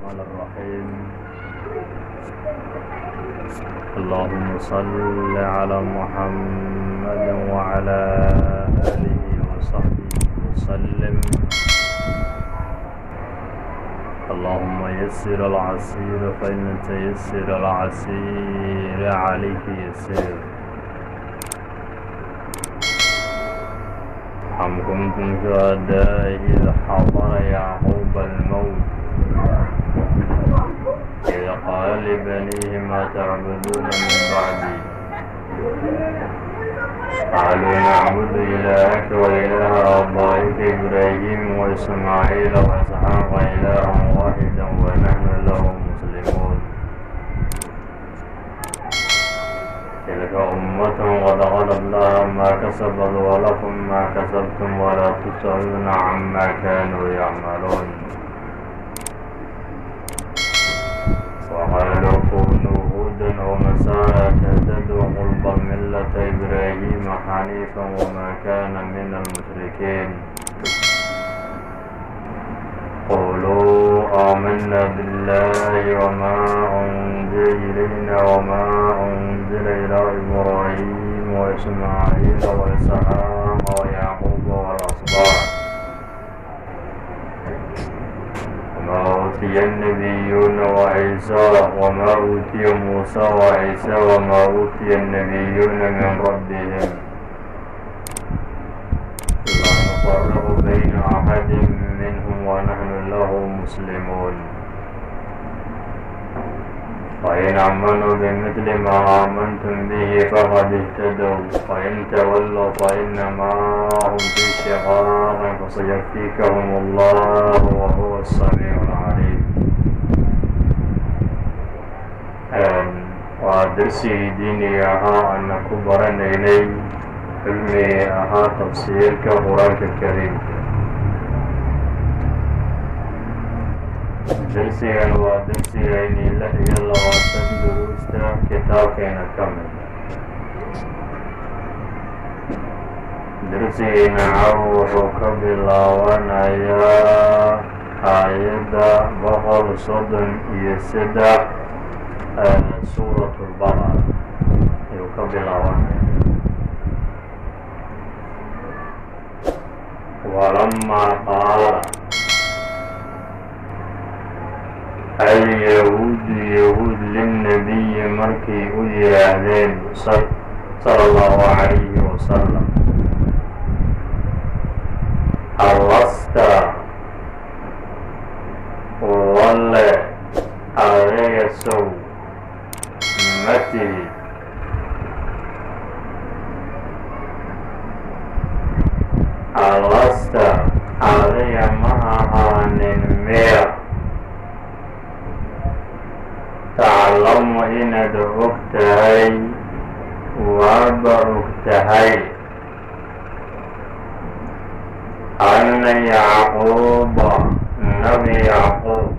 الرحمن الرحيم. اللهم صل على محمد وعلى آله وصحبه وسلم. اللهم يسر العسير، فإن تيسر العسير عليك يسير. أم كنتم شهداء إذ حضر يعقوب الموت إذ قال لبنيه ما تعبدون من بعدي؟ قالوا نعبد إلهك وإله آبائك إبراهيم وإسماعيل وإسحاق إلها واحدا ونحن له مسلمون. تلك أمة قد خلت، لها ما كسبت ولكم ما كسبتم، ولا تسألون عما كانوا يعملون. وقالوا كونوا هودا أو نصارى تهتدوا، قل بل ملة إبراهيم حنيفا وما كان من المشركين. قولوا آمنا بالله وما أنزل إلينا وما أنزل إلى إبراهيم وإسماعيل وإسحاق ويعقوب والأسباط وما أوتي النبيون وعيسى وما أوتي موسى وعيسى وما أوتي النبيون من ربهم لا نفرق بين أحد منهم ونحن له مسلمون. فإن آمنوا بمثل ما آمنتم به فقد اهتدوا، وإن تولوا فإنما هم في شقاق، فسيكفيكهم الله وهو السميع العليم. Waa darsigii diiniga ahaa ana ku baranaynay cilmigii ahaa tafsiirka Qur-aanka Kariimka. Darsigan waa darsigaynii 26 duruusta kitaabkeena ka mid. Darsigeyna caw wuxuu ka bilaabanayaa aayadda 133 Suurat Lbaqara ayuu ka bilaabanaya. Walamaa qaala alyahuudu, yahuud, lilnabiyi markay u yidhaahdeen sala allahu calayhi wasalam: "Alasta, walle adiga sow ma tihid, alasta, adiga ma ahaanin miya, taclamu, inaad og tahay, waaba og tahay, anna Yacquuba, Nabi Yacquub,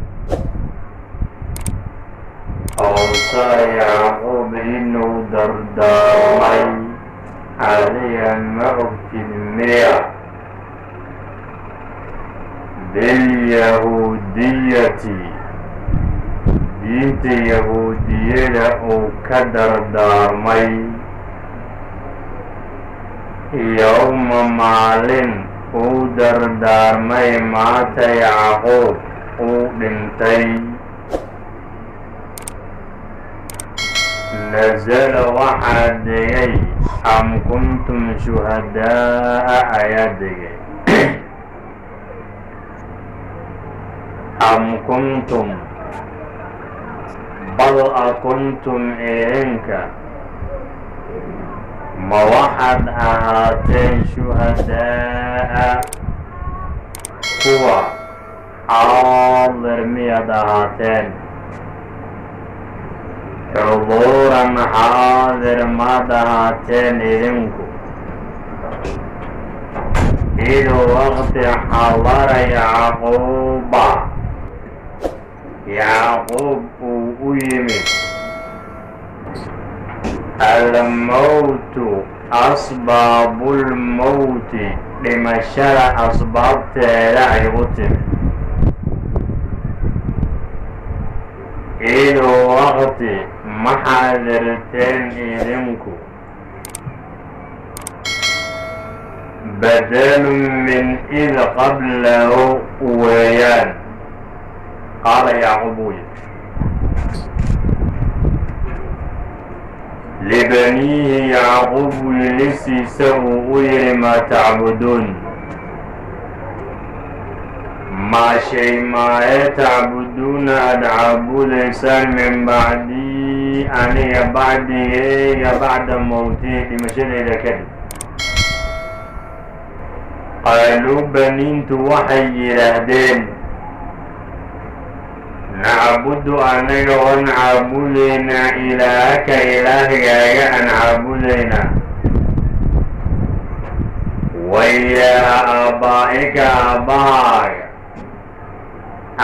awsaa, Yacquub inuu dardaarmay, adiga ma ogtid miya, bilyahuudiyati, diinta yahuudiyada uu ka dardaarmay, yowma, maalin uu dardaarmay, maata Yacquub, uu dhintay? Nasala, waxaa degay, am kuntum shuhadaa'a ayaa degay. Am kuntum, bal a kuntum, idinka ma waxaad ahaateen, shuhadaa'a, kuwa xaadir miyaad ahaateen, xuduuran, xaadir maad ahaateen idinku, iduu waqti xadara Yacquuba, Yacquub uu u yimid, almowtu, asbaabulmowti, dhimashada asbaabteeda ay u timid? Id waqti ma xaadirteen idinku? Badelu min id qablahu weeyaan. Qaala Yacquub uu yidhi libaniihi, Yacquub wiilisiisa uu u yidhi: maa tacbuduun, maa shay maaye tacbuduuna aada caabudaysaan min bacdii, aniga bacdigeyga, bacda mowtii, dhimashadeyda kadib? Qaaluu, baniintu waxay yidhaahdeen: nacbudu, anaga oon caabudaynaa, ilaahaka, ilaahgaaga aan caabudaynaa, wa ilaaha aabbaa'ika, aabbahaaga,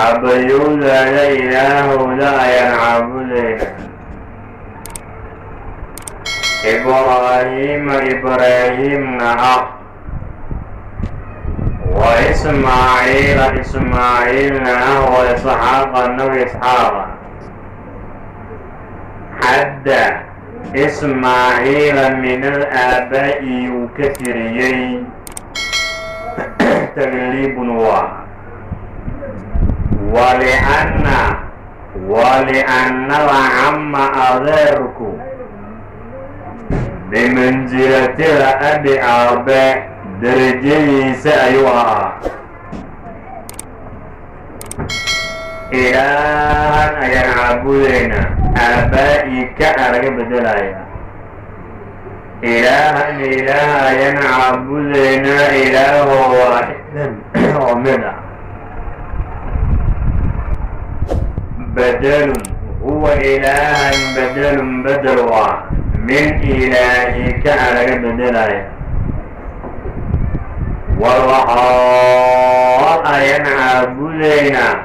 aabbayowdaada ilaahooda ayaan caabudaynaa, Ibraahiima, Ibraahiimna ah, wa Ismaaciila, Ismaaciilna ah, wa Isxaaqa, Nabi Isxaaqa. Xadda Ismaaciila min al aabaa'i uu ka tiriyey tagliibun waa walianna alcamma, adeerku, bimansilatila abi, aabe derajadiisa ayuu ahaa. Ilaahan ayaan caabudaynaa, aabaa'i-ka a laga bedelaya. Ilaahan, ilaah ayaan caabudaynaa, ilaahoo waaxidan, oo mid ah. Bedelun huwa ilaahan, bedelun, bedel waa min ilaahika a laga bedelaya. Walxaal ayaan caabudaynaa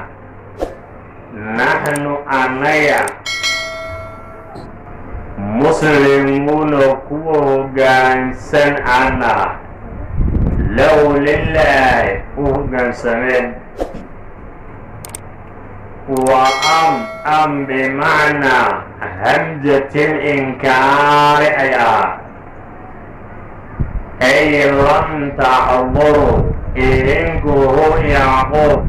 naxnu, annaga, muslimuuna, kuwa hoggaansan ana lahu, lilaahi u hoggaansameen. Wa am bimacnaa hamzatil inkaari ay ahaa, ay lam taxduru, idinku, hu Yacquub,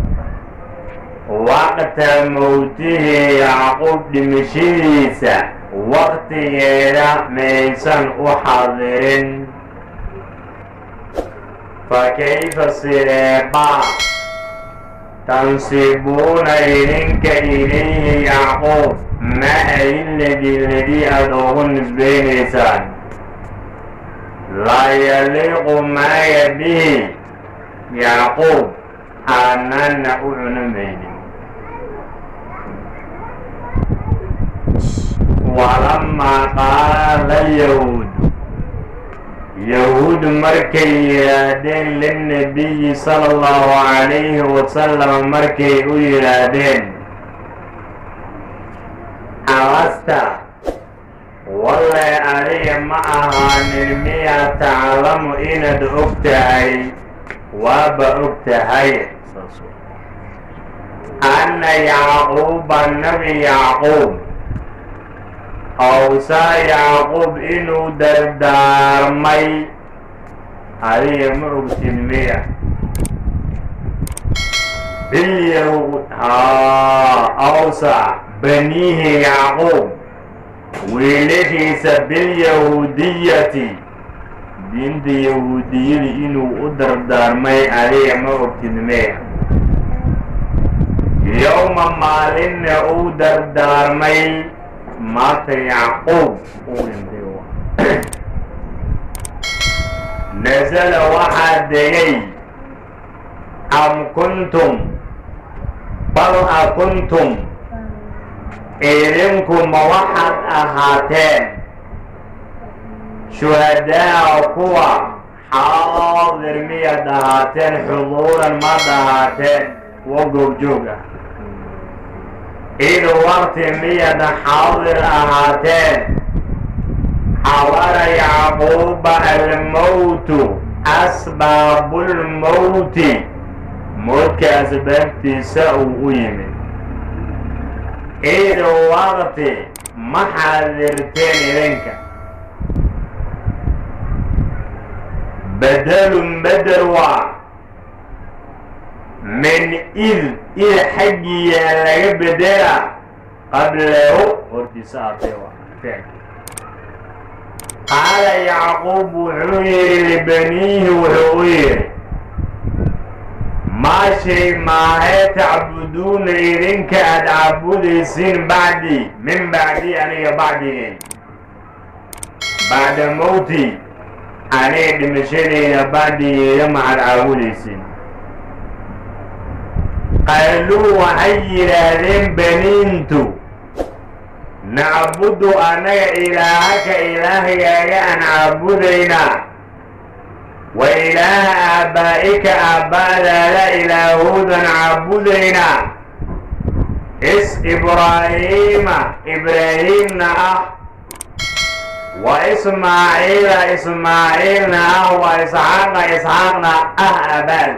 waqta mowtihi, Yacquub dhimashadiisa waqtigeeda maysan u xadirin. Fa kayfa, sideebaa, tansibuuna, idinka, ilayhi Yacquub ma ay ladii ladii aada ugu nisbaynaysaan laa yaliiqu maaga bihi Yacquub aanana u cunamaynin. Walamaa qaala yahuud, yahuud markay yidhaahdeen, lilnabiyi sala allahu calayhi wasalam markay u yidhaahdeen: alasta, walle adiga ma ahaanin miyaa, taclamu, inaad og tahay, waaba og tahay, anna Yacquuba, Nabi Yacquub, awsaa, Yacquub inuu dardaarmay, adiga ma ogtid miya? Bilyahuud haa, awsaa baniihi, Yacquub wiilashiisa, bilyahuudiyati, diinta yahuudiyada inuu u dardaarmay, adiga ma ogtid miya? Yowma, maalinna uu dardaarmay, maata, Yacquub uu dhintay. Nasala, waxaa degay: am kuntum, bal a kuntum, idinku ma waxaad ahaateen, shuhadaa, kuwa xaadir miyaad ahaateen, xuduuran maad ahaateen, kuwa goobjoog ah, id waqti miyaad xaadir ahaateen, xadara Yacquuba almowtu, asbaabulmowti, mowdka asbaabtiisa uu u yimid? Id waqti ma xaadirteen idinka. Bedelun bedel waa min id, id xaggiyaa laga bedela, qablahu hortiisa aatee waa ficil. Qaala Yacquub wuxuu yidhi libaniihi, wuxuu u yidhi: maa shay maahee tacbuduuna idinka aada caabudaysiin bacdii, min bacdii, aniga bacdigay, bacda mowti, aniga dhimashadayda bacdigeeda maxaad caabudaysiin? Qaaluu waxay yidhaahdeen baniintu: nacbudu annaga ilaahaka, ilaahgaaga aan caabudaynaa, wa ilaaha aabbaa'ika, aabbaadaada ilaahoodan caabudaynaa, is Ibraahiima, Ibraahiimna ah, wa Ismaaciila, Ismaaciilna ah, wa Isxaaqa, Isxaaqna ah aabaad.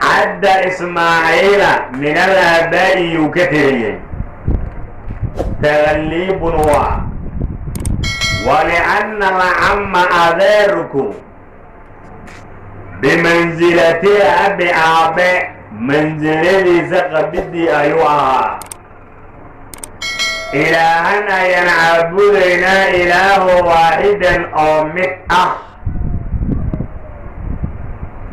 Cadda Ismaaciila min al aabaa'i yuu ka tiriyey, taqliibun waa walianna alcamma, adeerku, bimansilati abi, aabe mansiladiisa qabidii ayuu ahaa. Ilaahan ayaan caabudaynaa, ilaahu waaxidan oo mid ah.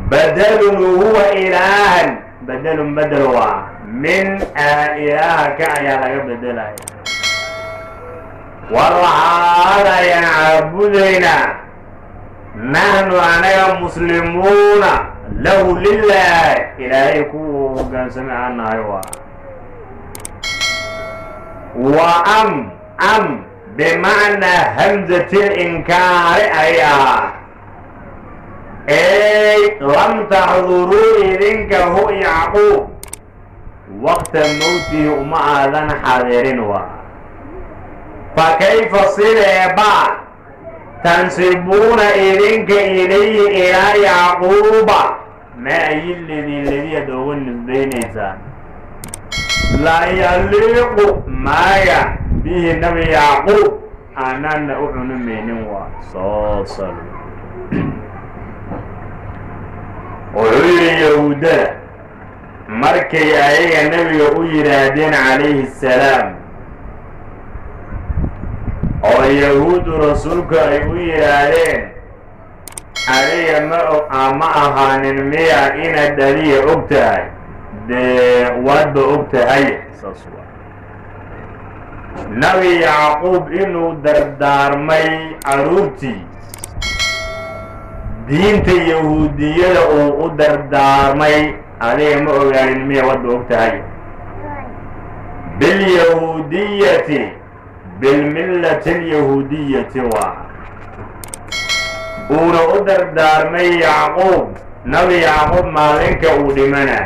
Badalun huwa ilaahan, bedelun bedel waa min ilaahaka ayaa laga bedelaya. Walxaal ayaan caabudaynaa naxnu anaga muslimuuna lahu, lilaah, Ilaahay kuwa hoggaansamay aan nahay. Waa wa am, am bimacnaa hamzati linkaari ay ahaa, ey lam taxduruu idinka hu Yacquub waqta mowtihi uma aadan xaadirin. Waa fa kayfa, sideeba, tansibuuna idinka ilayhi, ilaa Yacquuba, maa ayiladii ladiyaad ooga nisbaynaysaan, laa yaliiqu maaga bihi, nabi Yacquub aanaanna u cunumaynin. Waa soo sal. Wuxuu yidhi Yahuuddada markay ayaga nebiga u yidhaahdeen calayhi assalaam, oo Yahuuddu rasuulku ay u yidhaahdeen: adiga ma ahaanin miya inaad adiga og tahay? Dee waadba og tahay. Saas waa nabi Yacquub inuu dardaarmay carruurtii diinta Yahuudiyada uu u dardaarmay. Adiga ma ogaanin miya? Waadba og tahay. Bilyahuudiyati, bilmillati alyahuudiyati waa uuna u dardaarmay Yacquub, nabi Yacquub maalinka uu dhimana.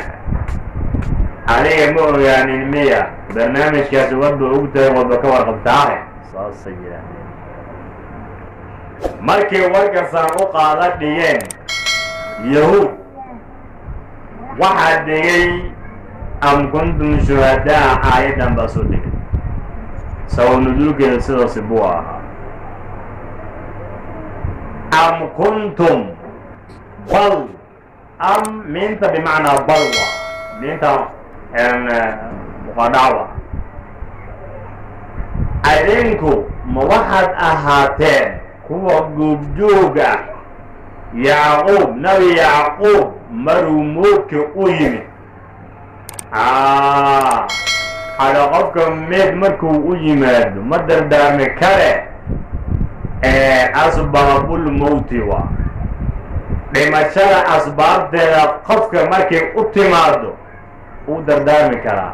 Adiga ma ogaanin miya barnaamijkaasi? Wadba og tahay, wadba ka warqabtaahe, saasay yidhaahdeen. Markay warkasaan u qaada dhigeen Yahuud, waxaa degay am kuntum shuhadaa, aayaddan baa soo degay. Sabab nuduulkeeda sidaasi buu ahaa: am kuntum, bal, am miinta bimacnaa bal wa miinta muqadhacwa. Adinku ma waxaad ahaateen kuwa goobjoog ah Yacquub, nabi Yacquub maruu moodka u yimid? Hada qofka meed markuu u yimaado ma dardaarmi kare. Ee asbaabulmowti waa dhimashada asbaabteeda. Qofka markay u timaado uu dardaarmi karaa.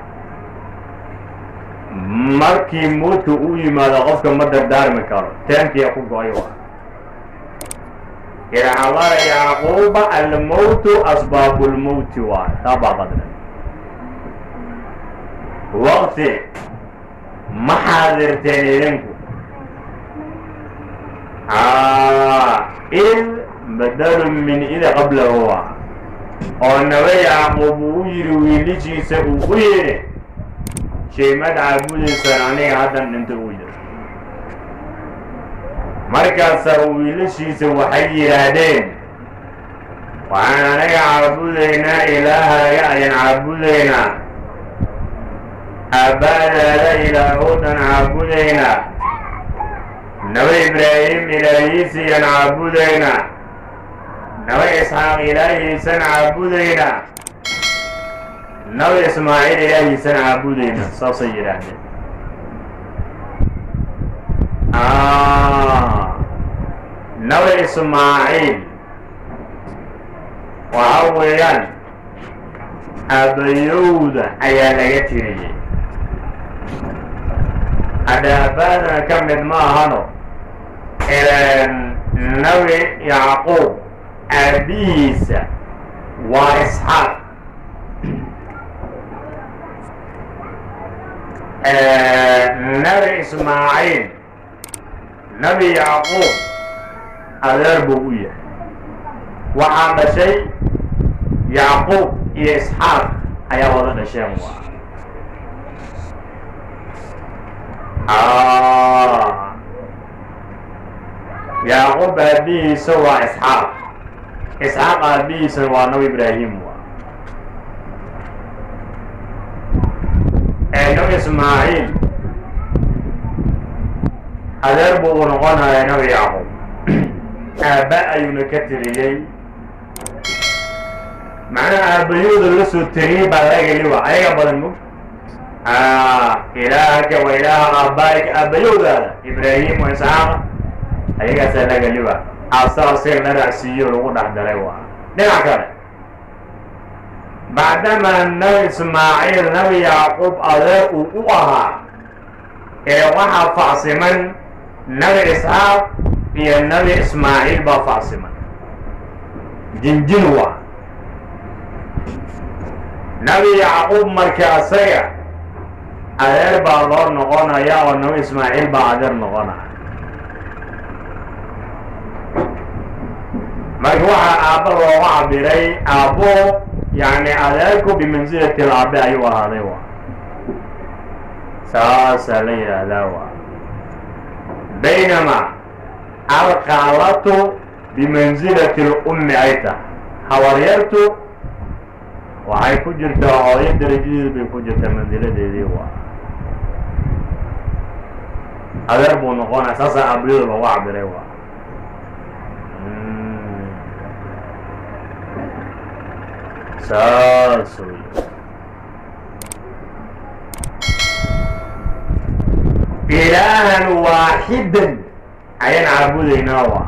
Markii moodka u yimaado qofka ma dardaarmi karo, taankiya ku go-ay. Waa ida xadara Yacquuba almowtu, asbaabulmowti waa taa baa qadra. Waqti ma xaadirteen idinku? Id badalun min ida qablahu waa oo nabi Yacquub uu yidhi wiilishiisa uu u yidhi. Sheymad caabudaysaan aniga haddan dhinto uu yidhi. Markaasaa wiilashiisa waxay yidhaahdeen, waxaan anaga caabudaynaa ilaahaaga ayaan caabudaynaa, aabbaadaada ilaahoodan caabudaynaa, Nabi Ibraahim ilaahiisiyaan caabudaynaa, Nabi Isxaaq ilaahiisan caabudaynaa, Nabi Ismaaciil ilaahiisan caabudaynaa. Saasay yidhaahdeen. Nabi Ismaaciil waxa weeyaan aabbayowda ayaa laga tiriyey, hadda aabbaadana ka mid ma ahano. Nabi Yacquub aabbihiisa waa Isxaaq, Nabi Ismaaciil Nabi Yacquub adeer buu u yahay. Waxaa dhashay Yacquub iyo Isxaaq ayaa wada dhasheen. Waa Yacquub aabbihiisa waa Isxaaq, Isxaaq aabbihiisana waa Nabi Ibraahim. Waa Nabi Ismaaciil adeer buu u noqonaya Nabi Yacquub, aabba ayuuna ka tiriyey. Macnaha aabbayooda la soo tiriyey baa laga wa ayaga badan mug ilaahaka wa ilaaha aabbaa'ika, aabbayowdaada Ibraahim wa Isxaaqa ayagaasaa lagaliba asaasee la raacsiiyo lagu dhex daray. Waa dhinac kale, bacdamaa Nabi Ismaaciil Nabi Yacquub adeer uu u ahaa, ee waxaa facsiman Nabi Isxaaq iyo Nabi Ismaaciil baa facsiman jinjin. Waa Nabi Yacquub marka asaga adeer baa loo noqonaya oo Nabi Ismaaciil baa adeer noqonaya. Marka waxaa aabba looga cabiray aabbo, yacni adeerku bimansilati aabe ayuu ahaaday. Waa saasaa la yidhaahdaa. Waa baynamaa alqaalatu bimansilati اlummi ay tahay, habaryartu waxay ku jirtaa hooyo darajadeedu bay ku jirtaa, mansiladeedii. Waa adeer buu noqonaya, saasaa aabayada looga cabiray. Waa saas wey. Ilaahan waaxidan ayaan caabudaynaa. Waa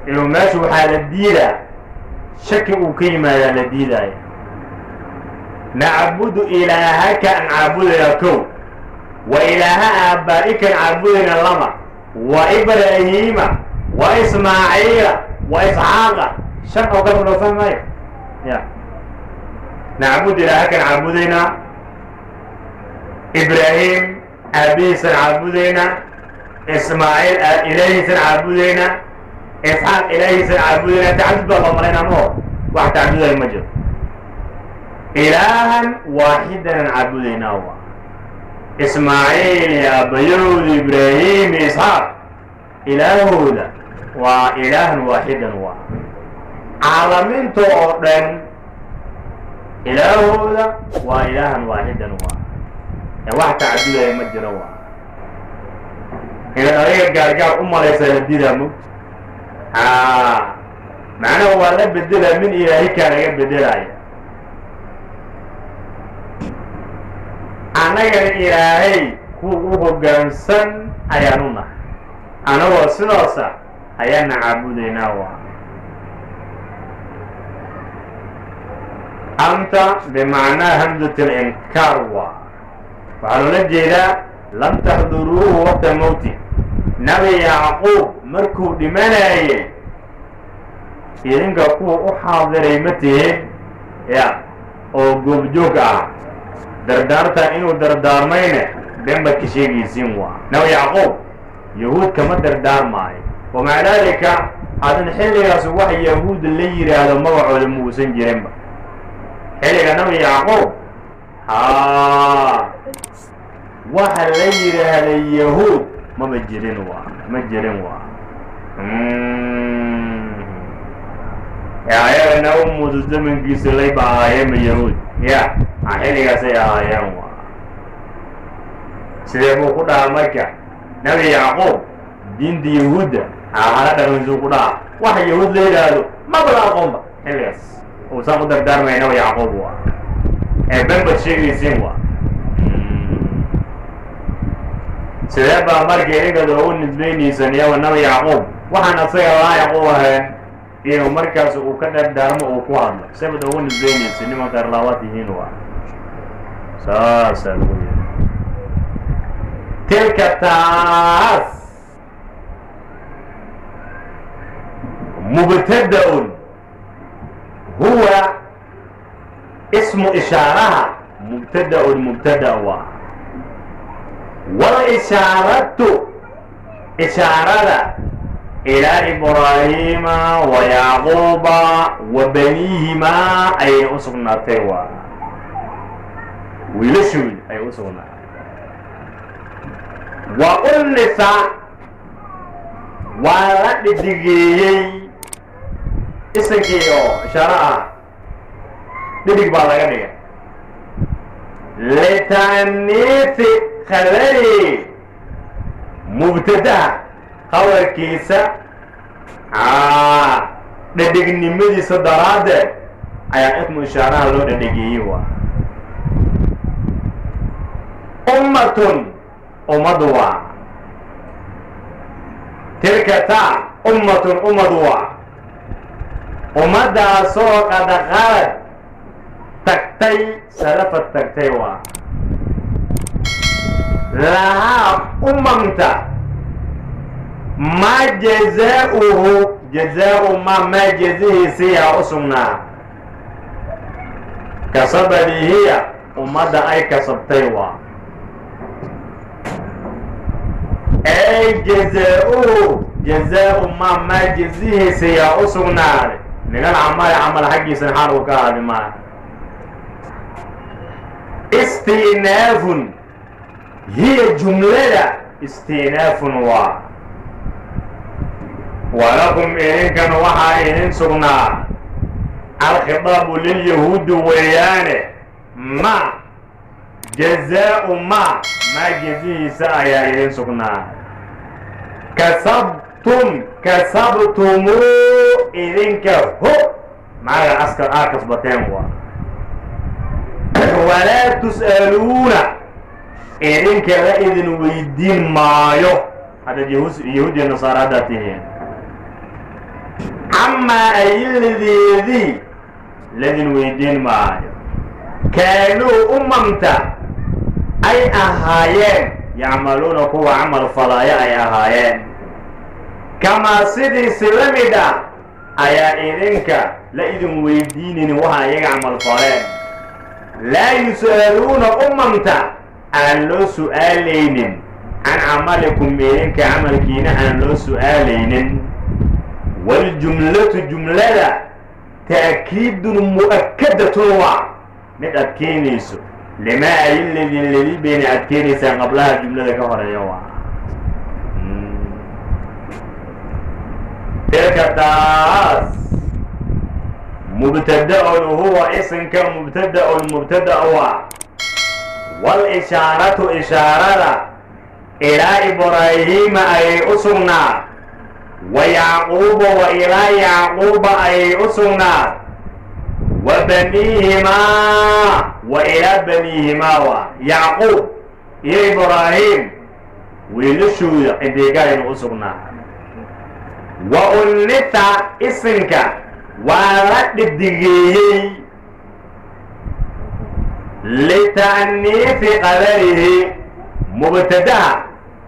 inuu meesha waxaa la diidaa shaki uu ka yimaadaa la diidaaya. Nacbudu ilaahaka aan caabudaynaa kow, wa ilaaha aabaa'ikan caabudaynaa lama, wa Ibraahiima wa Ismaaciila wa Isxaaqa, shan oo kale loo fahmaayo ya. Nacbud ilaahakan caabudaynaa, Ibraahim aabbihiisan caabudaynaa, Ismaaciil ilaahiisan caabudaynaa, Isxaaq ilaahiisan caabudaynaa. Tacadud baa loo malaynaa maho, wax tacadudaya ma jiro. Ilaahan waaxidanan caabudaynaa, waa Ismaaciil iyo aabbayahooda Ibraahim iyo Isxaaq ilaahooda, waa ilaahan waaxidan. Waa caalamiinta oo dhan ilaahooda waa ilaahan waaxidan. Waa wax tacadudaya ma jiro. Waa inaad adiga gaargaar u malaysaa la diidaa mog. Macnaha waa la bedelaa, min ilaahikaa laga bedelaya. Annagana Ilaahay kuwa u hoggaansan ayaan u nahay, annagoo sidaasa ayaana caabudaynaa. Waa anta bimacnaa hamzat alinkaar. Waa waxaa loola jeedaa lam taxduruuhu waqta mowti. Nabi Yacquub markuu dhimanayay idinka kuwa u xaadiray ma tihin ya oo goobjoog ah, dardaarta inuu dardaarmayne been baad ka sheegaysiin. Waa Nabi Yacquub yahuud kama dardaarmaayo, wamaca daalika hadan xilligaas wax yahuud la yidhaahdo magacooda muusan jirinba xilliga Nabi Yacquub. Haa, Waxa la yidhaahda Yahuud maba jirin, waa ma jirin. Waa ayaga Nabi Muuse zamankiisa layba ahaayeenba Yahuud, ya xilligaasay ahaayeen. Waa sidee buu ku dhahaa marka Nabi Yacquub diinta Yahuudda hala dhaqansuu ku dhaha? Waxa Yahuud la yidhaahdo maba la aqoonba xilligaas uusaan u dardaarmaya Nabi Yacquub. Waa ee ben baad sheegaysiin. Waa sidee baa marka idinkaad ugu nisbaynaysaan iyago Nabi Yacquub waxaan asaga laayiq u ahayn inuu markaas uu ka dardaarmo, uu ku hadlo? See baad ugu nisbaynaysa niman qayrlaawaad tihiin? Waa saasaa lagu yiri. Tilka taas mubtada-un huwa ismu ishaaraha, mubtada-un mubtada waa, walishaaratu ishaarada ilaa Ibraahiima wa Yacquuba wa baniihimaa ayay u sugnaatay, waa wiilashoodi ayay u sugnaatay. Wa unnisa waa la dhidhigeeyey isinkii oo ishaaro ah, dhidhig baa laga dhigay litaniifi khabari mubtadaha, khabarkiisa dhedhignimadiisa daraaddeed ayaa ismu ishaaraha loo dhedhegeeyey. Waa ummatun ummad, waa tilka taa ummatun ummad, waa ummaddaasoo qad khalad tagtay, salafad tagtay. Waa lahaa umamta maa jazaauhu jazaau maa jazihiisiyaa u sugnaa, kasabadihiya ummadda ay kasabtay. Waa ay jazaa-uhu jazaau maa jazihiisiyaa u sugnaaday min alcamali, camal xaggiisana xaal uu ka ahaadi maa. Istinaafun hiya jumlada istinaafun waa. Walakum idinkan waxaa idin sugnaa, alkhitaabu lilyahuudi weeyaane, ma jazaau maa jazihiisa ayaa idin sugnaa, kasabtum kasabtumuu idinka ho maaga askar aa kasbateen. Waa walaa tus'aluuna idinka la idin weydiin maayo haddaad Yahuud iyo Nasaara haddaad tihiin, camaa ayladeedii ladin weydiin maayo, kaanuu umamta ay ahaayeen, yacmaluuna kuwa camal falaaya ay ahaayeen. Kamaa sidiisi la mid ah ayaa idinka la idin weydiinaynin waxa iyaga camal faleen. Laa yus'aluuna umamta aan loo su'aalaynin, can camalikum idinka camalkiina aan loo su'aalaynin. Waljumlatu jumlada ta'kiidun mu'akadatun, waa mid adkeynayso, limaa ay ladii ladii bayna adkeynaysaa qablaha jumlada ka horeeya. Waa tilka taas mubtada-un huwa isinka mubtada-un mubtada waa, walishaaratu ishaarada ilaa Ibraahiima ayay u sugnaa, wa Yacquuba wa ilaa Yacquuba ayay u sugnaa, wa baniihimaa wa ilaa baniihimaa, waa Yacquub iyo Ibraahim wiilashooda cidigaaynu u sugnaa. Wa unnita isinka waa la dhibdigeeyey lita'niifi qadarihi mubtadaha,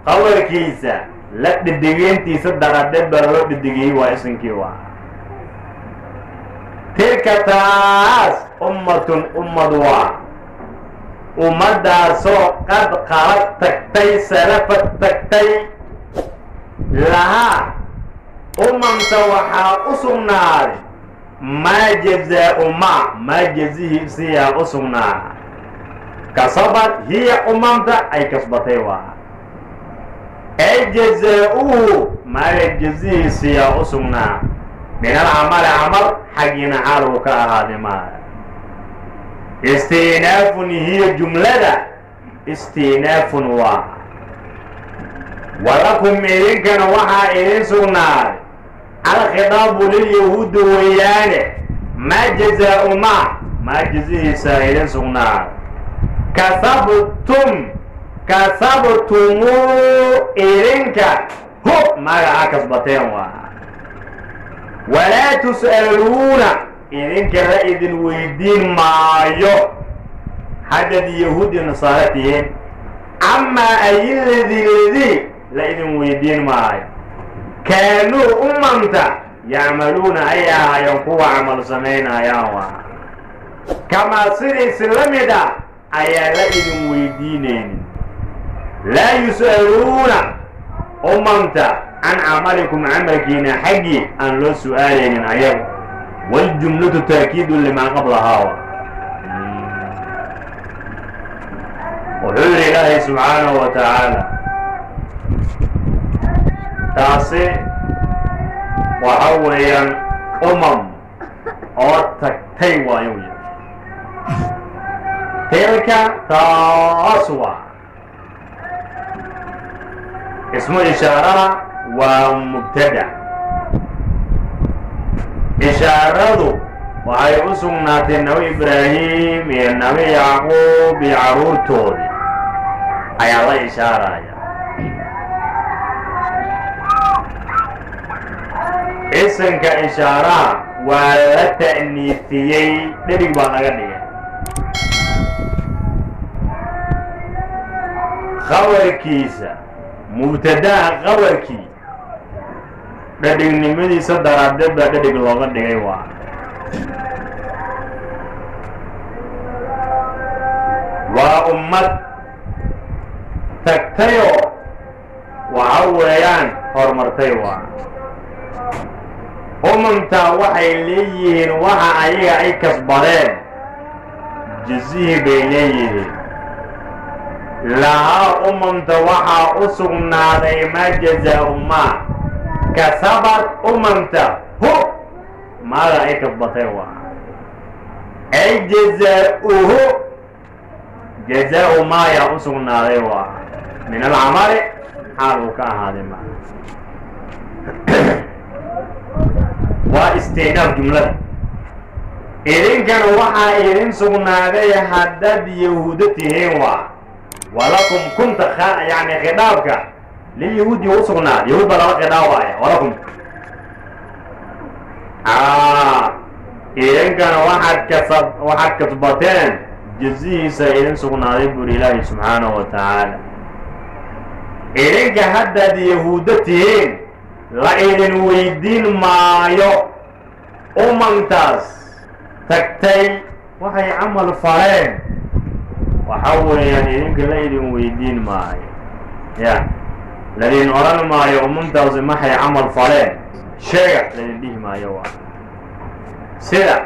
qabarkiisa la dhibdigeyntiisa daradeed baa loo dhibdigeeyey. Waa isinkii. Waa tilka taas ummatun ummad, waa ummaddaasoo qad qalad tagtay, salafad tagtay. Lahaa umamta waxaa u sugnaaday maa jazaau maa jazihiisiyaa u sugnaa. Kasabad hiya umamta ay kasbatay waa ay jazaa-uhu maaga jazihiisiyaa u sugnaa min alcamali camal xaggiina xaal uu ka ahaaday maa istinaafun hiya jumlada istinaafun waa walakum idinkana waxaa idin sugnaaday alkhidaabu lilyahuudi weeyaane maa jazaau maa maa jazihiisaa idin sugnaaday kasabtum kasabtumuu idinka hu magaca kasbateen waa walaa tus'aluuna idinka la idin weydiin maayo haddaad yahuudi nasaara tihiin camaa ayiladii ladii la idin weydiin maayo kaanuu umamta yacmaluuna ay ahaayeen kuwa camal samaynayaan waa kamaa sidiisi la mid ah ayaa la idin weydiinaynin laa yus'aluuna umamta can camalikum camalkiina xaggii aan loo su'aalaynin ayagu waljumlatu taakiidun limaa qablahaa wuxuu yidhi ilaahay subxaanahu wa tacaala taasi waxa weeyaan umam oo tagtay waayo wy tilka taas waa ismu ishaaraha waa mubtada ishaaradu waxay u sugnaatay nabi Ibraahim iyo Nabi Yacquub iyo carruurtoodii ayaa la ishaaraya. Isinka ishaaraha waa la ta'niifiyey, dhedig baa laga dhigay. Khabarkiisa mubtadaha khabarkii dhadhignimadiisa daraaddeed baa dhadhig looga dhigay. Waa ummad tagtayoo waxa weeyaan horumartay. Waa umamtaa waxay leeyihiin waxa ayaga ay kasbadeen jazihii bay leeyihiin. Lahaa umamta waxaa u sugnaaday maa jazaau maa kasabad umamta hu maada ay kasbatay waa ay jazaauhu jazaau maayaa u sugnaaday waa min alcamali xaal uu ka ahaaday ma waa istinaaf jumlada. Idinkana waxaa idin sugnaaday haddaad yahuudo tihiin waa walakum kunta yani khidhaabka lilyahuudi u sugnaaday, yahuud baa lala khidhaabaya. Walakum idinkana waxaad kasab waxaad kasbateen jazihiisa idin sugnaaday buuri Ilaahi subxaanahu wa tacaala. Idinka haddaad yahuuddo tihiin la idin weydiin maayo umantaas tagtay waxay camal faleen. Waxa weeyaan idinka la idin weydiin maayo, ya ladin odhan maayo umantaasi maxay camal faleen sheega ladin dhihi maayo. Waa sida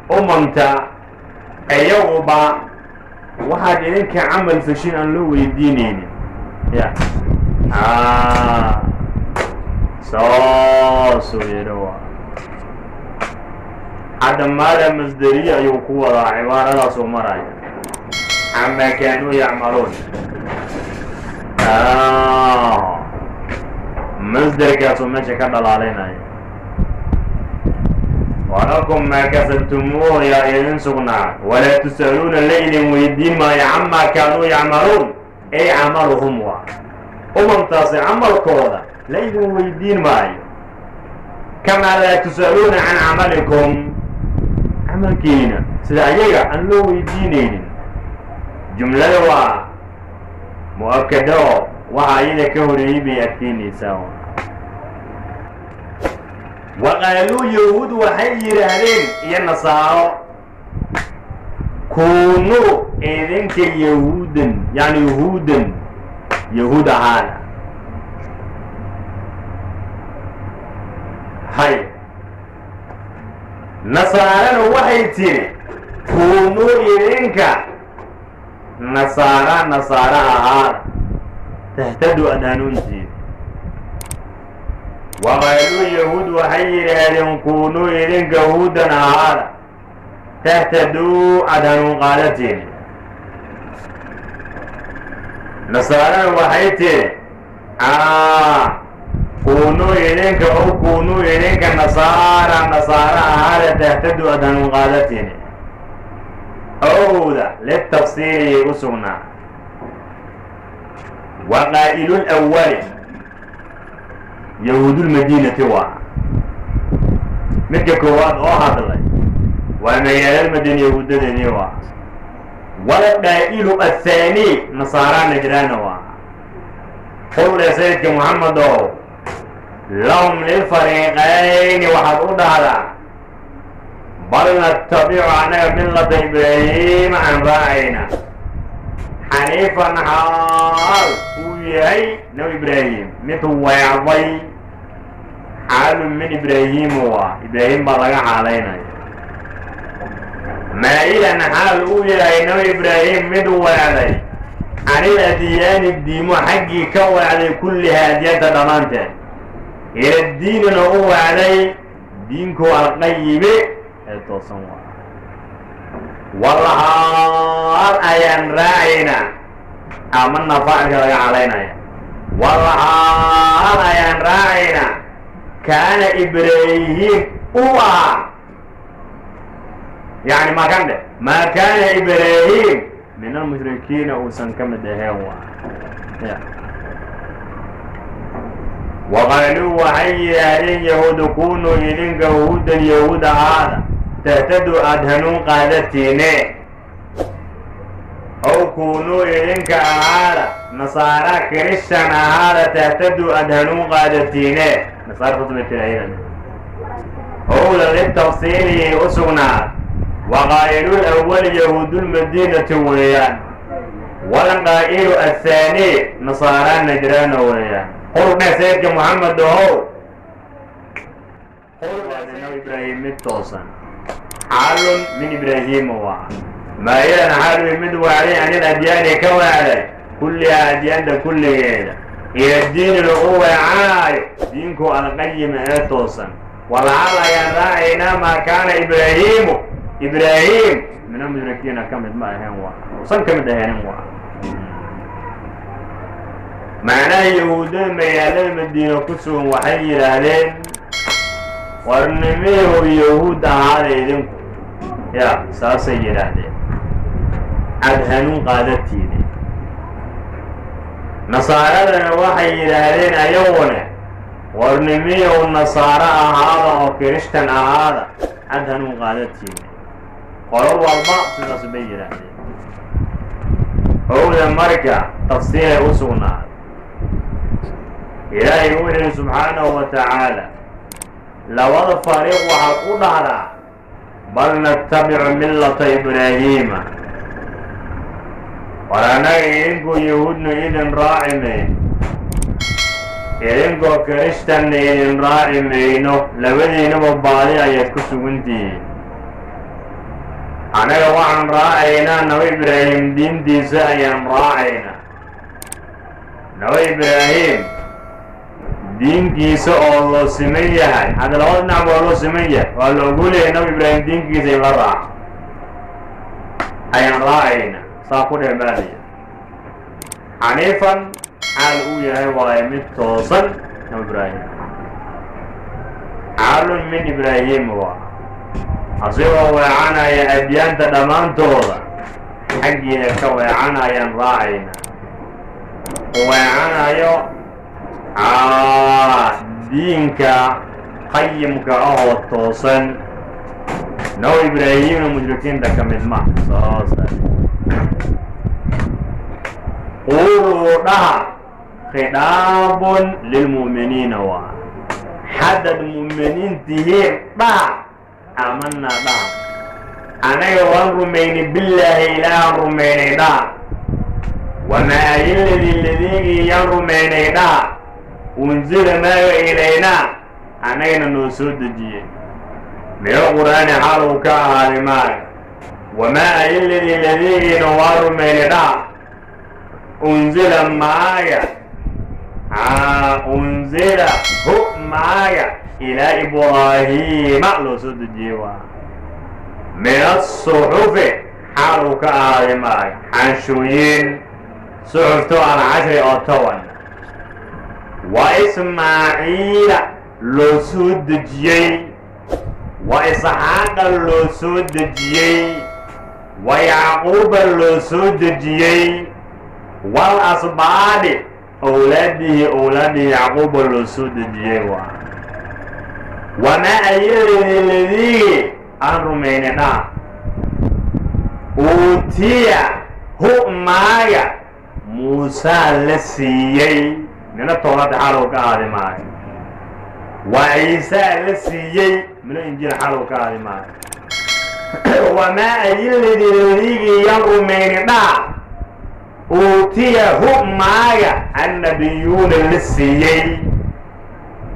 umamta iyaguba waxaad idinka camal fashin aan loo weydiinaynin, ya saasuu yidhi. Waa hadda maada masderiye ayuu ku wadaa cibaaradaasuu maraya camaa kaanuu yacmaluun masderkaasuu meesha ka dhalaalinaya. Walakum maa kasabtumuuh yaa idin sugnaa walaa tus'aluuna la idin weydiin maayo camaa kaanuu yacmaluun ay camaluhum waa umamtaasi camalkooda la idin weydiin maayo kamaa laa tus'aluuna can camalikum camalkiina sida ayaga aan loo weydiinaynin. Jumlada waa mu'akado, waxa ayada ka horeeyey bay adkeynaysaa. Waqaaluu yahuud waxay yidhaahdeen iyo nasaaro kunuu idinka yahuudan yani yahuudan yahuud ahaana hay nasaarana waxay tiri kunuu idinka Nasaara nasaara ahaada, tahtadu aad hanuuntiin. Waqaaluu yahuud waxay yidhaahdeen: kuunuu idinka huudan ahaada, tahtaduu aad hanuun qaadatiin. Nasaarana waxay tidhi: kuunuu idinka o kuunuu idinka nasaara nasaara ahaada, tahtaduu aad hanuun qaadatiin. Owda litafsiiriyay u sugnaa. Wa qaa'ilulawali yahuudulmadiinati waa midka koowaad oo hadlay, waa magaalada madiina yahuudadeedii waa. Walqaa'ilu athaani nasaaraa najraana waa. Qowle sayidka Moxamed ow, lahum lilfariiqayni waxaad u dhahdaa: bal natabicu annaga millata Ibraahiima aan raacayna, xaniifan xaal uu yahay Nabi Ibraahim mid weecday. Xaalun min Ibraahiima waa, Ibraahim baa laga xaalaynaya. Maa'ilan xaal uu yahay Nabi Ibraahim mid weecday, canil adyaani diimo xaggii ka weecday, kullihaa adyaanta dhammaanteed, ila diinina u weecday diinkoo alqayime ee toosan. Waa walxaal ayaan raacaynaa, amana faacilka laga calaynaya. Walxaal ayaan raacaynaa kaana Ibraahim u ahaa, yani makan dhe, maa kaana Ibraahim min almushrikiina uusan ka mid ahayn. Waa ya. Waqaaluu waxay yidhaahdeen yahuudu: kunuu idinka huudan yahuud ahaada, tahtadu aada hanuun qaadatiine. Ow kunuu idinka ahaada nasaara kirishan ahaada, tahtadu aada hanuun qaadatiine. Nasaara saas tiraahdan. Owda litafsiiliyay u sugnaad. Waqaa'ilu lawali yahuudulmadiinati weeyaan, walqaa'ilu athaani nasaara najraana weeyaan. Qul dheh sayidka Moxamed ahow, Nabi Ibraahim mid toosan, xaalun min Ibraahiima waa. Maayadan xaalui mid wacday, anil adyaani ka wacday, kullihaa adyaanta kulligeeda, ila diini lagu weecanaayo diinku alqayima ee toosan. Walxaal ayaan raacaynaa maa kaana Ibraahiimu Ibraahim min almushrikiina ka mid ma ahayn, waa usan ka mid ahaynin. Waa macnaha yahuudada magaalada Madiina ku sugan waxay yidhaahdeen: warnimihu yahuud ahaada idinku ya, saasay yidhaahdeen, aad hanuun qaadatiine. Nasaaradana waxay yidhaahdeen ayagune: warnimiyow nasaaro ahaada oo kirishtan ahaada, aad hanuun qaadatiine. Qolo walba sidaas bay yidhaahdeen. Owda marka tafsiiray u sugnaaday. Ilaahay wuxuu yihi subxaanahu wa tacaala: labada fariiq waxaad u dhahdaa: bal natabicu millata Ibraahiima. War annaga idinkoo yahuudna idin raaci mayno, idinkoo kirishtanna idin raaci mayno. Labadiinaba baadi ayaad ku sugantihiin. Annaga waxaan raacaynaa Nabi Ibraahim diintiisa ayaan raacaynaa. Nabi Ibraahim diinkiisa oo loo siman yahay, hadda labada dhinac waa loo siman yahay, waa la ogolyahay Nabi Ibraahim diinkiisa in la raaco ayaan raacayna. Saa ku dheh baadaya. Xaniifan xaal uu yahay waaye mid toosan Nabi Ibraahim, xaalun min Ibraahim waa, asigoo weecanaya adyaanta dhammaantooda xaggiina ka weecanayaan raacayna, weecanayo diinka qayimka ahoo toosan. Nabi Ibraahimna mushrikiinta ka mid ma saasa. Quuluu dhaha, khidhaabun lilmu'miniina waa. Haddaad mu'miniin tihiin dhaha: aamanaa dhaha, anaga waan rumaynay, billaahi ilaahaan rumaynay dhaha. Wamaa ayiladii ladiigii yaan rumaynay dhaha, unzila maaga ilaynaa annagana noo soo dejiyey, meel qur'aani xaal uu ka ahaaday maaga. Wamaa ayiladii ladigiina waa rumaynay dhaha, unzila maaga, unzila hu maaga, ilaa Ibraahiima loo soo dejiyey, waa min asuxufi xaal uu ka ahaaday maaga xanshooyin, suxufto alcashri oo 10, wa Ismaaciila loo soo dejiyey, wa Isxaaqa loo soo dejiyey, wa Yacquuba loo soo dejiyey, wal asbaadi owlaadihi, owlaadihi Yacquuba loo soo dejiyey, waa wamaa ayaladii ladigi aan rumaynay dhaha, uutiya hu maaga Muusaa la siiyey, mina Towrata xaal uu ka ahaaday maayo, wa Ciisaa la siiyey, mina Injiil xaal uu ka ahaaday maayo. Wamaa ayiladii ladigii yaan rumayni dhaha, uutiya hu maaga annabiyuuna la siiyey,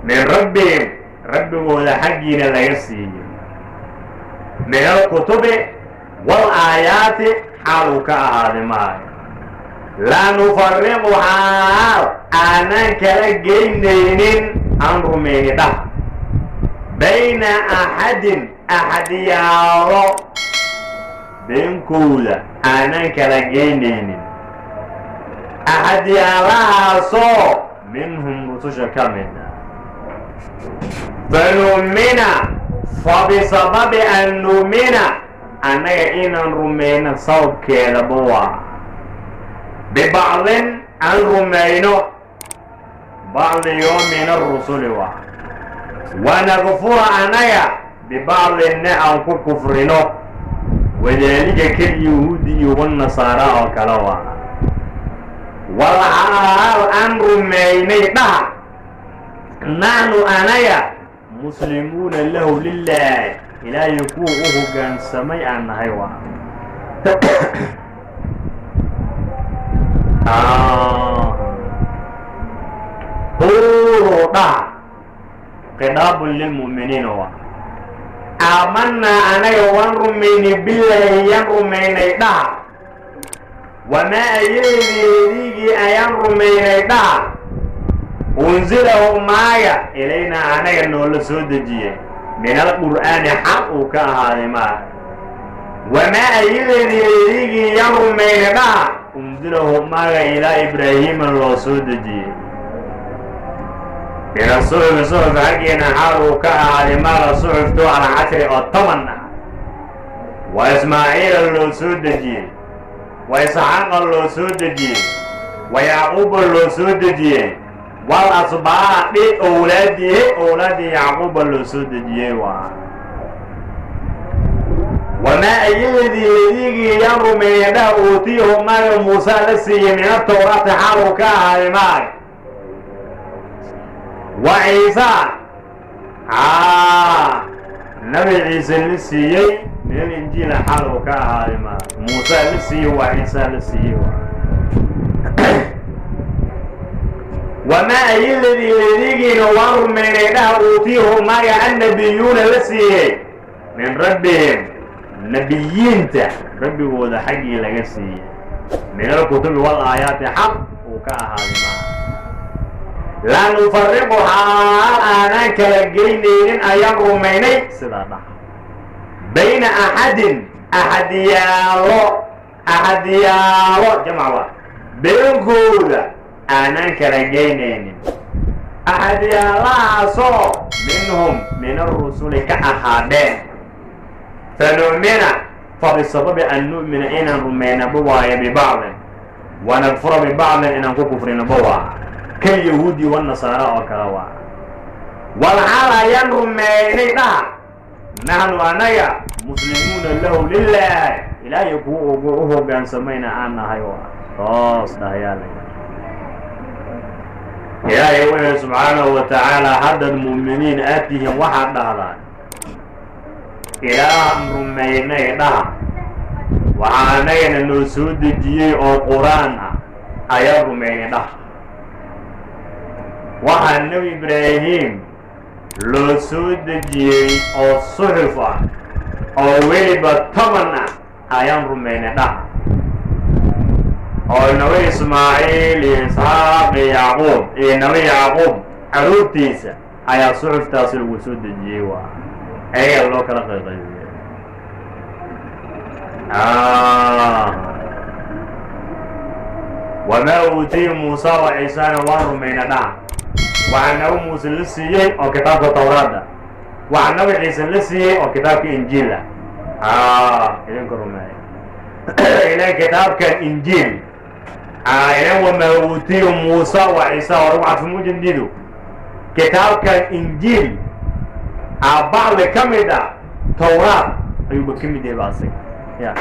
min rabbihim, rabbigooda xaggiina laga siiyey, min alkutubi wal aayaati xaal uu ka ahaaday maayo, laa nufariqu xaal aanaan kala geynaynin aan rumayni dhah, bayna axadin axadyaalo beenkooda aanaan kala geynaynin, axadyaalahaasoo minhum rususha ka mid ah. Fanu'mina, fa bisababi an nu'mina, annaga inaan rumayno sababkeedaba waa bibacdin aan rumayno bacdiyo min arusuli, waa wanakfura annaga bibacdinna aan ku kufrino, wadaalika kalyahuudi iyo wanasaara oo kale. Waa walxaal aan rumaynay dhaha, naxnu anaga muslimuuna lahu lilaah, Ilaahay kuwa u hoggaansamay aan nahay. Waa quuluu dhaha, khidaabun lilmu'miniina, waa aamanaa anaga waan rumaynay, bilaahi yaan rumaynay dhaha, wamaa ayadeedigii ayaan rumaynay dhaha, unzilahu maaga ilaynaa anaga noola soo dejiyey, min alqur'aani xaq uu ka ahaaday maaha, wamaa ayadeedigii yaan rumaynay dhaha, unzilahu maaga ilaa Ibraahiima loo soo dejiyey, min asuxufi, suxuf xaggeena xaal uu ka ahaaday maaga, suxufto alcashri oo 10 ah, wa Ismaaciila loo soo dejiyey, wa Isxaaqa loo soo dejiyey, wa Yacquuba loo soo dejiyey, wal asbaadi owlaadihi, owlaadii Yacquuba loo soo dejiyey. Waa wamaa ayaladii ladigii yaan rumeeyay dhaha, uutiyahu maaga Muusa la siiyey, min atawraati xaal uu ka ahaaday maaga, wa Ciisa, Nabi Ciise la siiyey, min alinjiila xaal uu ka ahaaday maaga, Muusa la siiyey, waa Ciisa la siiyey. Wamaa ayiladii ladigiina waan rumaynay dhaha, uutiyahu maaga annabiyuuna la siiyey, min rabbihim, nebiyiinta rabbigooda xaggii laga siiyey, min alkutubi wal aayaati xaq uu ka ahaaday maaha, laa nufariqu xaal aanaan kala geynaynin ayaan rumaynay sidaa dhaha, bayna axadin axadyaalo, axadyaalo jamc waa, beenkooda aanaan kala geynaynin, axadyaalahaasoo minhum min arusuli ka ahaadheen. Fanu'mina, fa bisababi an nu'mina, inaan rumaynaba waayo, bibacdin wanakfura bibacdin, inaan ku kufrinaba waa kalyahuudi wanasaara oo kale. Waa walxaal ayaan rumaynay dhaha, naxnu anaga muslimuuna lahu lilaah, Ilaahay kuwa u hoggaansamayna aan nahay. Waa toos dhahayaa la. Ilaahay wuxuu subxaanahu wa tacaala, haddaad mu'miniin aad tihiin, waxaad dhahdaan Ilaahan rumaynay dhaha, waxaa anagana noo soo dejiyey oo Qur-aan ah ayaan rumaynay dhaha, waxaa Nebi Ibraahim loo soo dejiyey oo suxuf ah oo weliba 10 ah. Ayaan rumaynay dhaha, oo Nabi Ismaaciil iyo Isxaaq iyo Yacquub iyo Nabi Yacquub carruurtiisa ayaa suxuftaasi lagu soo dejiyey. Waa ayagaa loo kala qayqaybiyey. Wamaa uutiya Muusa wa Ciisana waan rumayna dhaha. Waxaa Nabi Muuse la siiyey oo kitaabka Tawraadda, waxaa Nabi Ciise la siiyey oo kitaabka Injiil ah, idinka rumeeya ilan kitaabkan Injiil ilan. Wamaa uutiya Muusa wa Ciisa waa lagu cadfo mujadidu. Kitaabkan Injiil a bacdi ka mid ah Tawraad ayuuba ka mid yahay ba asaga ya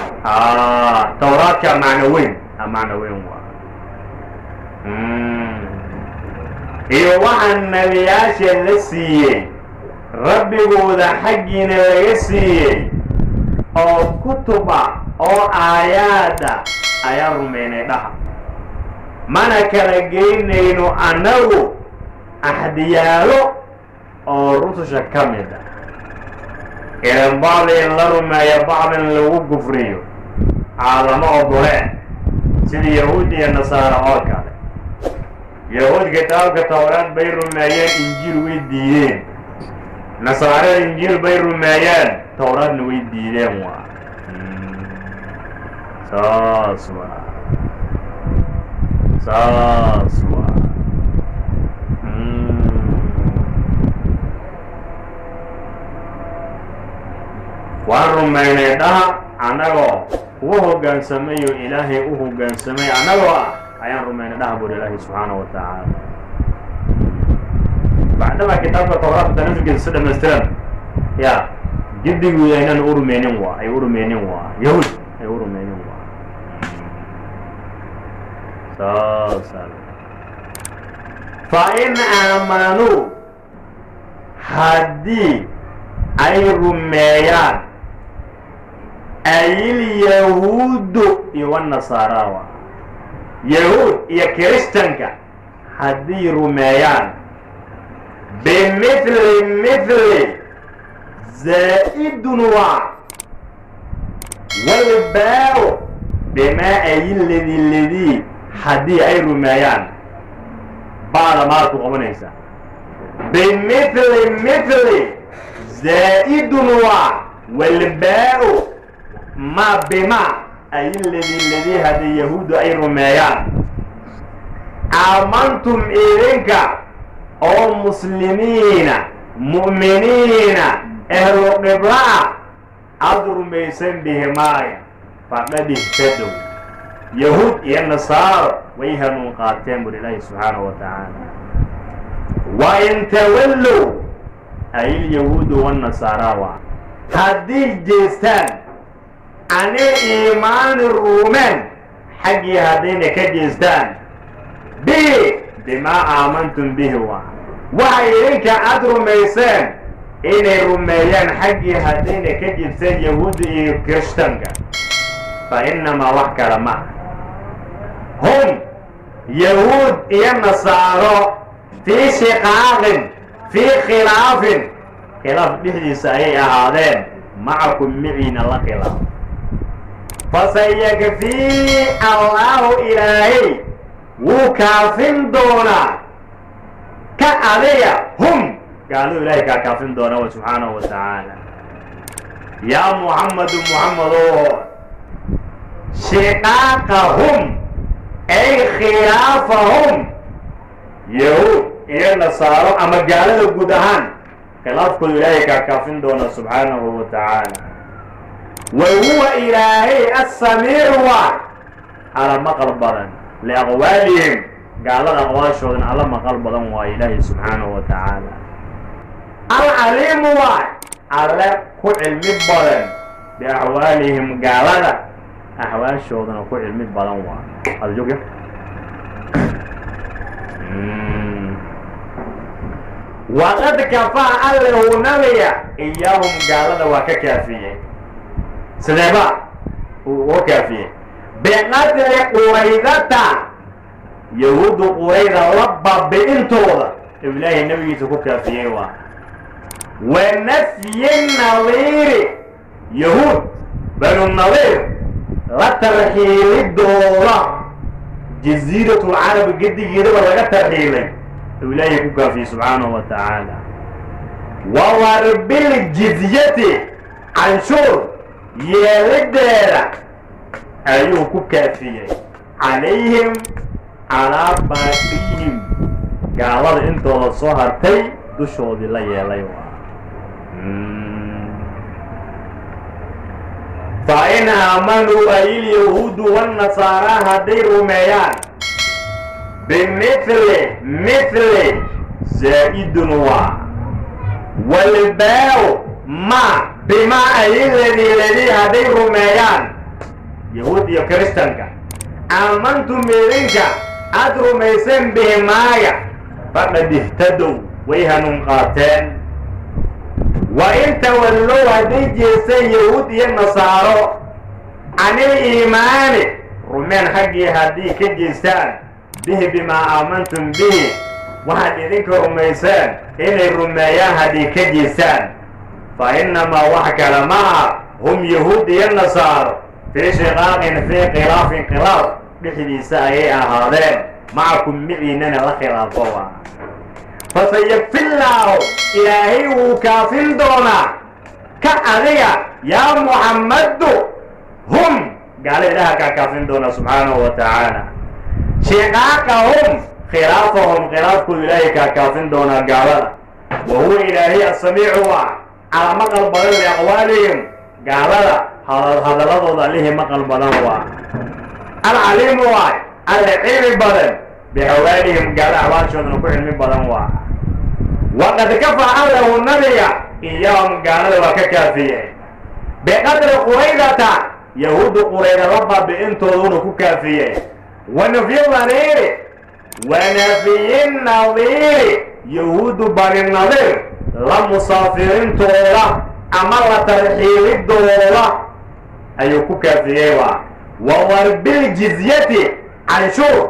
Tawraadka macno weyn, macno weyn waa. Iyo waxaa nebiyaasha la siiyey, Rabbigooda xaggiina laga siiyey oo kutuba oo aayaada ayaan rumaynay dhaha. Mana kala geynayno annagu axdiyaalo oo rususha ka mid ah, ilan bacdi in la rumeeyo, bacdin lagu kufriyo caalamo ogole, sida Yahuud iyo Nasaara oo kale. Yahuud kitaabka Towraad bay rumeeyeen, Injiil way diideen. Nasaarada Injiil bay rumeeyeen, Towraadna way diideen. Waa saas, waa saas. Waa waan rumaynay dhaha, annagoo kuwa hoggaansamay oo Ilaahay u hoggaansamay annagoo ah ayaan rumaynay dhaha, buri Ilaahay subxaanahu wa tacaala. Bacdama kitaabka Tawraadka tanafirkiisa si dhamaystiran ya giddigooda aynaan u rumeynin, waa ay u rumeynin, waa Yahuud ay u rumeynin, waa saasa. Fa in aamanuu, haddii ay rumeeyaan, ayilyahuudu iyo wanasaaraawa, Yahuud iyo Kiristanka haddii rumeeyaan, bimithli mithli zaa'idun waa walbaa bimaa ayiladi ladii, haddii ay rumeeyaan, ba'da maad ku qabanaysaa. Bimithli mithli zaa'idun waa walbaa ma bima ayiladi ladii, haddii Yahuuddu ay rumeeyaan, aamantum idinka oo muslimiina mu'miniina ehlu qiblaa aada rumaysan bihimaaya, faqad ihtadow, Yahuud iyo Nasaaro way hanuun qaateen, buri Ilaahi subxaanahu wa tacaala. Wa in tawallow, ayilyahuudu wannasaaraa, waa haddii jeestaan, canil iimaani ruumeen xaggii haddayna ka jeestaan, bihi bimaa aamantum bihi, waa waxay idinka aada rumayseen inay rumeeyaan xaggii haddayna ka jeestaan Yahuudda iyo Kirishtanka, fa innamaa, wax kale ma ah, hum Yahuud iyo Nasaaro fii shiqaaqin, fii khilaafin, khilaaf dhexdiisa ayay ahaadeen, macakum miciina la khilaaf. Fasayakfii Allaahu, Ilaahay wuu kaafin doonaa, ka adiga, hum gaaladu Ilahay kaa kaafin doonaa wa subxaanahu wa tacaala. Yaa Muxamadu, Muxamedo, shiqaaqahum ay khilaafahum, Yahuud iyo Nasaaro ama gaalada guud ahaan khilaafkoodu Ilaahay kaa kaafin doona subxaanahu wa tacaala. Wa huwa Ilaahay assamiicu, waa ala maqal badan, liaqwaalihim, gaalada aqwaashoodana alla maqal badan waayo Ilaahay subxaanahu wa tacaala. Alcaliimu, waay Alle ku cilmi badan, biaxwaalihim, gaalada axwaashoodana ku cilmi badan waa ada joogya. Waqad kafaa Allahu nabiga iyaahum, gaalada waa ka kaafiyey. Sideeba uu uga kaafiyey? Biqatli Quraydata, Yahuuddu Qurayda la baabi'intooda Ilaahay nabigiisa ku kaafiyey, waa wa nafyi nadiiri, Yahuud Banu Nadiir. La tarxiilidooda jasiiratul carabi gedigeedaba laga tarxiilay uu Ilaahay ku kaafiyey subxaanahu wa tacaala. Wa darbiljizyati, canshuur yeelideeda ayuu ku kaafiyey, calayhim calaa baaqiyihim, gaalada intooda soo hartay dushoodii la yeelay. Waa fa in aamanuu, ay ilyahuudu wannasaaraa, hadday rumeeyaan, bimithli mithli zaa'idun waa walbaaw ma bimaa ay ladii ladii hadday rumeeyaan yahuud iyo Kiristanka, aamantum idinka aad rumayseen, bihi maaga, faqad ihtadow, way hanuun qaateen. Wa in tawallow, hadday jeesteen yahuud iyo nasaaro, canil iimaani, rumeen xaggii haddii ka jeestaan, bihi bimaa aamantum bihi, waxaad idinka rumayseen inay rumeeyaan haddii ka jeestaan, fa innamaa, wax kale ma ah, hum yahuud iyo nasaaro fii shiqaaqin, fii khilaafin, khilaaf dhexdiisa ayay ahaadeen, macakum miciinana la khilaafo. Waa fasayakfillaahu, Ilaahay wuu kaafin doonaa, ka adiga yaa Muxammaddu, hum gaala Ilaaha kaa kaafin doonaa subxaanahu wa tacaala, shiqaaqahum, khilaafahum, khilaafkoodu Ilaahay kaa kaafin doonaa gaalada. Wa huwa Ilaahay asamiicu waa calaa maqal badan liaqwaalihim, gaalada hadalladooda Allihii maqal badan waa, alcaliimu waay alle cilmi badan, bixawaalihim, gaala axwaashoodana ku cilmi badan waa. Waqad kafaa allahu nabiga iyaahum, gaalada waa ka kaafiyey, biqadri Quraydata, yahuuddu Qurayda la baabi'intooduna ku kaafiyey, wa nafyi nadiiri, wa nafyi nadiiri, yahuuddu Bani Nadiir la musaafirintooda ama la tarxiilidooda ayuu ku kaafiyey. Waa wa darbiljizyati, canshuur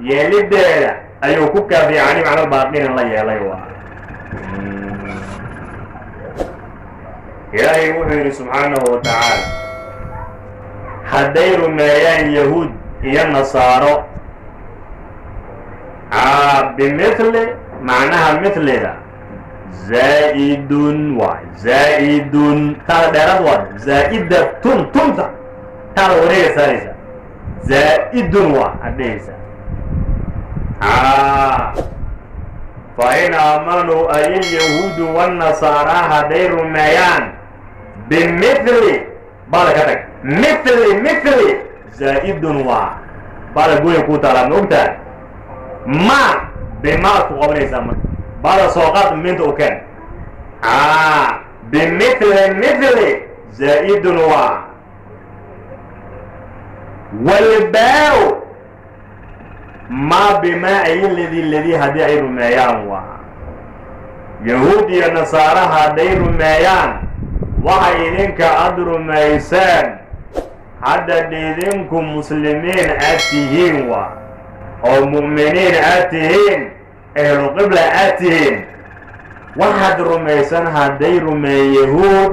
yeelideeda ayuu ku kaafiyey, cani macno baaqinin la yeelay. Waa Ilaahay wuxuu yidhi subxaanahu wa tacaala, hadday rumeeyaan yahuud iyo nasaaro bimithli, macnaha mithlida zaa'idun waay, zaa'idun taada dheerad waay, zaa'idatun tunta taada wareega saaraysa, zaa'idun waa ad dhehaysa. Fa in aamanuu, ay ilyahuudu wannasaaraa hadday rumeeyaan, bimithli, bada ka tag, mithli mithli zaa'idun waa bada gooya kuu taalaa, ma ogtahay? Ma bimaad ku qabanaysaa marka bada soo qaad minta u keen. Bimithli mithli zaa'idun waa walbaaw ma bimaa ay ladii ladii haddii ay rumeeyaan, waa yahuud iyo nasaara hadday rumeeyaan waxay idinka aada rumayseen, hadda idinku muslimiin aad tihiin waa oo mu'miniin aad tihiin, ehlu qibla aad tihiin, waxaad rumaysan hadday rumeey yahuud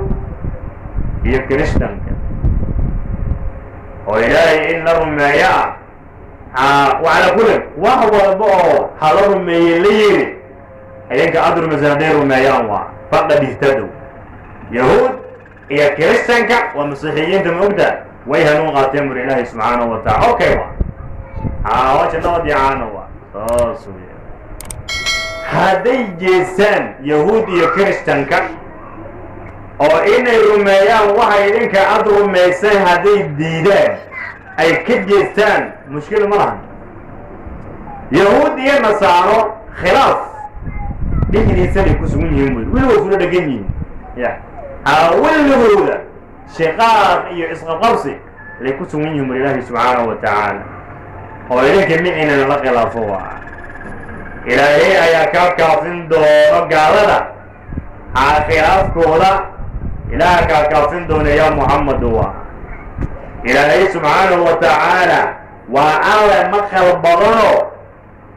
iyo Kirishtanka oo Ilaahay in la rumeeyaa calaa kulin, wax walba oo hala rumeeyey la yidhi, idinka aada rumaysan hadday rumeeyaan, waa faqad ihtadow, yahuud iyo Kiristanka waa masiixiyiinta, ma ogta? Way hanuun qaateen buri Ilaahay subxaanahu wa tacala. Okay, wa hawasha nabad yacaana waa saas wey. Hadday jeestaan yahuud iyo Kiristanka oo inay rumeeyaan waxa idinka aada rumayseen hadday diidaan, ay ka jeestaan, mushkil ma lahan. Yahuud iyo nasaaro khilaaf dhexdiisanay ku sugan yihiin buy, weligood isula dhegan yihiin ya weligooda shiqaaq iyo isqabqabsi lay ku sugan yihiin bur Ilaahi subxaanahu wa tacaala, oo idinka miciinana la khilaafo. Waa Ilaahay ayaa kaa kaafin doono gaalada khilaafkooda, Ilaaha kaa kaafin doona yaa Muxamed. Waa Ilaahay subxaanahu wa tacaala waa Alle maqal badano,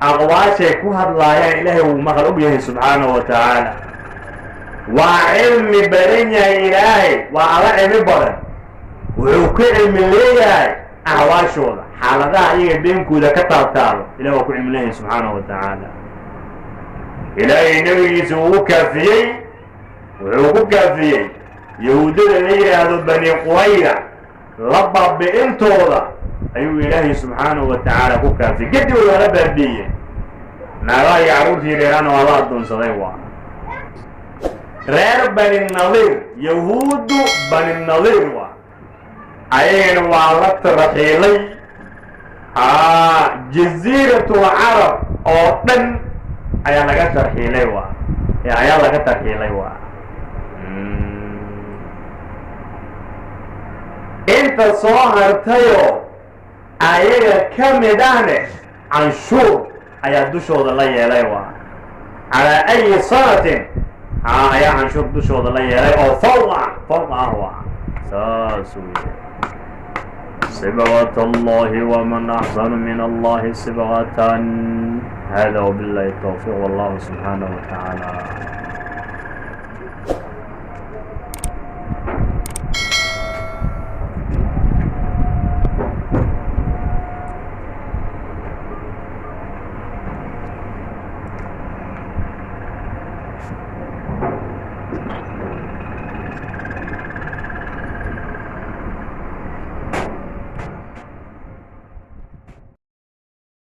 aqwaashay ku hadlaayaan Ilaahay wuu maqal og yahay subxaanahu wa tacaala, waa cilmi badan yahay Ilaahay, waa Alla cilmi badan. Wuxuu ku cilmi leeyahay axwaashooda, xaaladaha iyaga beenkooda ka taabtaabo. Ilah waa ku cilmi leeyahay subxaanahu wa tacaala. Ilaahay nebigiisa uu kaafiyey, wuxuu ku kaafiyey yahuudada la yidhaahdo Bani Qurayda la baabi'intooda ayuu Ilaahay subxaanahu wa tacaala ku kaafiyey. Kadib waa la baabi'iyey, naagaha iyo carruurtii reeraana waa la addoonsaday. Waa reer Bani Nadiir, yahuudu Bani Nadiir, waa ayagana waa la tarxiilay. Jaziiratul Carab oo dhan ayaa laga tarxiilay, waa ayaa laga tarxiilay. Waa inta soo hartayoo ayaga ka mid ahne canshuur ayaa dushooda la yeelay. Waa calaa ayi sanatin ayaa canshuur dushooda la yeelay oo fawqa fawqa ah. Waa saas wey. Sibغة اllahi wman axsanu min allahi sibغatan. Hada wbiاllahi الtowfiiq, wallahu subxaanaه wa taعaalى.